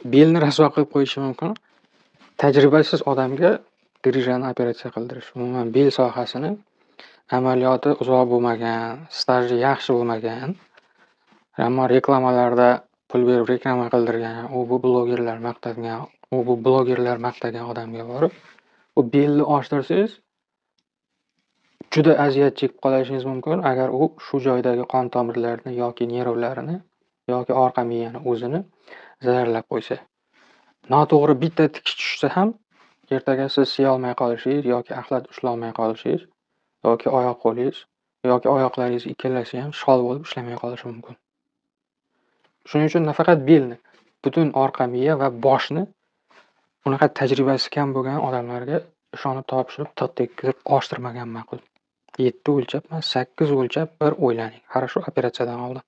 Belni rasvo qilib qo'yishi mumkin. Tajribasiz odamga грыжа ni operatsiya qildirish, umuman bel sohasini amaliyoti uzoq bo'lmagan, staji yaxshi bo'lmagan, ammo reklamalarda pul berib reklama qildirgan, u bu blogerlar maqtagan, u bu blogerlar maqtagan odamga borib, u belni ochtirsangiz, juda aziyat chekib qolishingiz mumkin, agar u shu joydagi qon tomirlarini yoki nervlarini yoki orqa miyani o'zini zararlab qo'ysa. Noto'g'ri bitta tikish tushsa ham, ertaga siz siyolmay qolishingiz yoki axlat ushlolmay qolishingiz yoki oyoq qo'lingiz yoki oyoqlaringiz ikkalasi ham shol bo'lib ishlamay qolishi mumkin. Shuning uchun nafaqat belni, butun orqa miya va boshni unaqa tajribasi kam bo'lgan odamlarga ishonib topshirib, tig' tekkizib ochtirmagan ma'qul. 7 o'lchab emas, 8 o'lchab bir o'ylaning. Хорошо, operatsiyadan oldin.